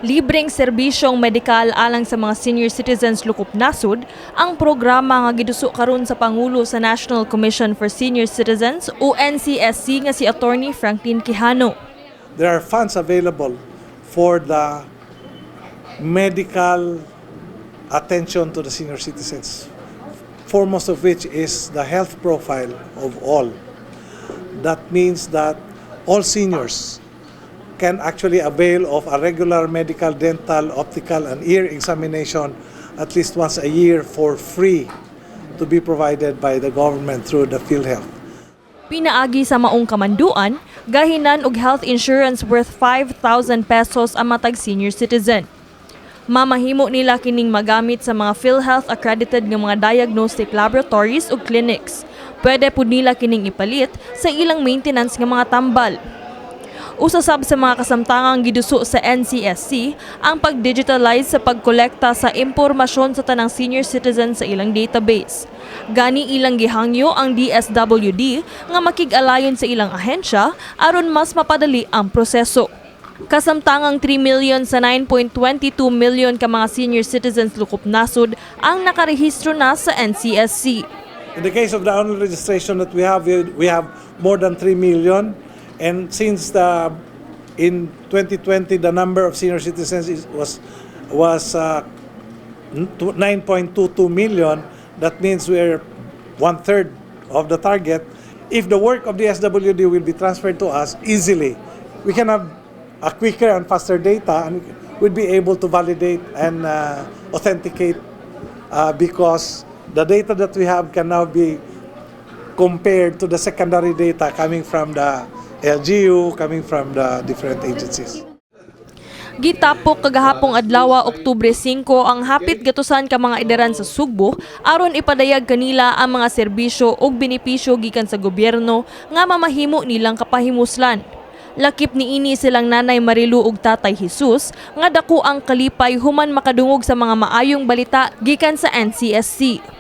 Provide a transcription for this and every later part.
Libreng serbisyong medikal alang sa mga senior citizens lukop nasod ang programa nga giduso karon sa Pangulo sa National Commission for Senior Citizens o NCSC nga si Attorney Franklin Quijano. There are funds available for the medical attention to the senior citizens, foremost of which is the health profile of all. That means that all seniors can actually avail of a regular medical, dental, optical, and ear examination at least once a year for free, to be provided by the government through the PhilHealth. Pinaagi sa maong kamanduan, gahinan og health insurance worth 5,000 pesos ang matag senior citizen. Mamahimo nila kining magamit sa mga PhilHealth accredited nga mga diagnostic laboratories ug clinics. Pwede pud nila kining ipalit sa ilang maintenance nga mga tambal. Usa sab sa mga kasamtangang giduso sa NCSC ang pag-digitalize sa pagkolekta sa impormasyon sa tanang senior citizen sa ilang database. Gani ilang gihangyo ang DSWD nga makig-alayon sa ilang ahensya aron mas mapadali ang proseso. Kasamtangang 3 million sa 9.22 million ka mga senior citizens lukop nasod ang nakarehistro na sa NCSC. In the case of the online registration that we have, we have more than 3 million. And since the in 2020 the number of senior citizens was 9.22 million, that means we're one third of the target. If the work of the DSWD will be transferred to us easily, we can have a quicker and faster data and we'd be able to validate and authenticate because the data that we have can now be compared to the secondary data coming from the LGU, coming from the different agencies. Gitapok kagahapong adlaw, Oktubre 5, ang hapit gatusan ka mga edaran sa Sugbo aron ipadayag kanila ang mga serbisyo ug benepisyo gikan sa gobyerno nga mamahimo nilang kapahimuslan. Lakip niini silang Nanay Marilu ug Tatay Jesus nga dako ang kalipay human makadungog sa mga maayong balita gikan sa NCSC.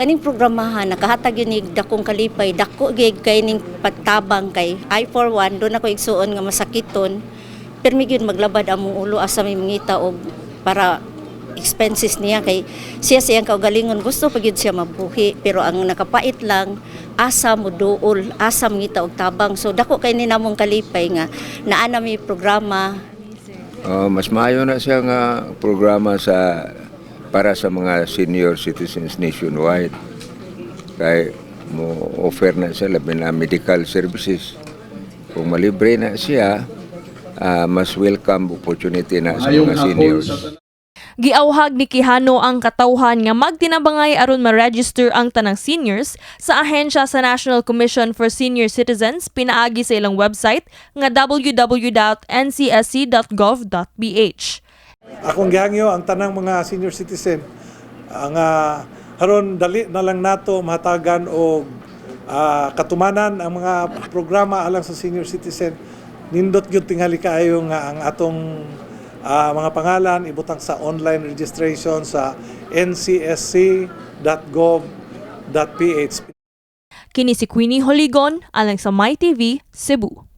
Kaning programahan nakahatag yun nig dakong kalipay, dako gyud kay ning pagtabang kay I for one doon ako igsuon nga masakiton, permi gyud maglabad among ulo asa may mangita og para expenses niya, kay siya siyang kaugalingon, gusto pa gyud siya mabuhi, pero ang nakapait lang, asa mo duol, asa mangita og tabang. So dako kay ni namong kalipay nga naa na mi programa. Oh, mas maayo na siya nga programa sa para sa mga senior citizens nationwide. Kay mo offer na siya labi na medical services. Kung malibre na siya, mas welcome opportunity na sa mga seniors. Giawhag ni Quijano ang katawhan nga magtinabangay aron ma-register ang tanang seniors sa ahensya sa National Commission for Senior Citizens pinaagi sa ilang website nga www.ncsc.gov.ph. Akong gihangyo ang tanang mga senior citizen ang aron dali na lang nato mahatagan og katumanan ang mga programa alang sa senior citizen. Nindot gyud tingali kaayo nga ang atong mga pangalan ibutang sa online registration sa ncsc.gov.ph. Kini si Queenie Holigon alang sa MyTV, Cebu.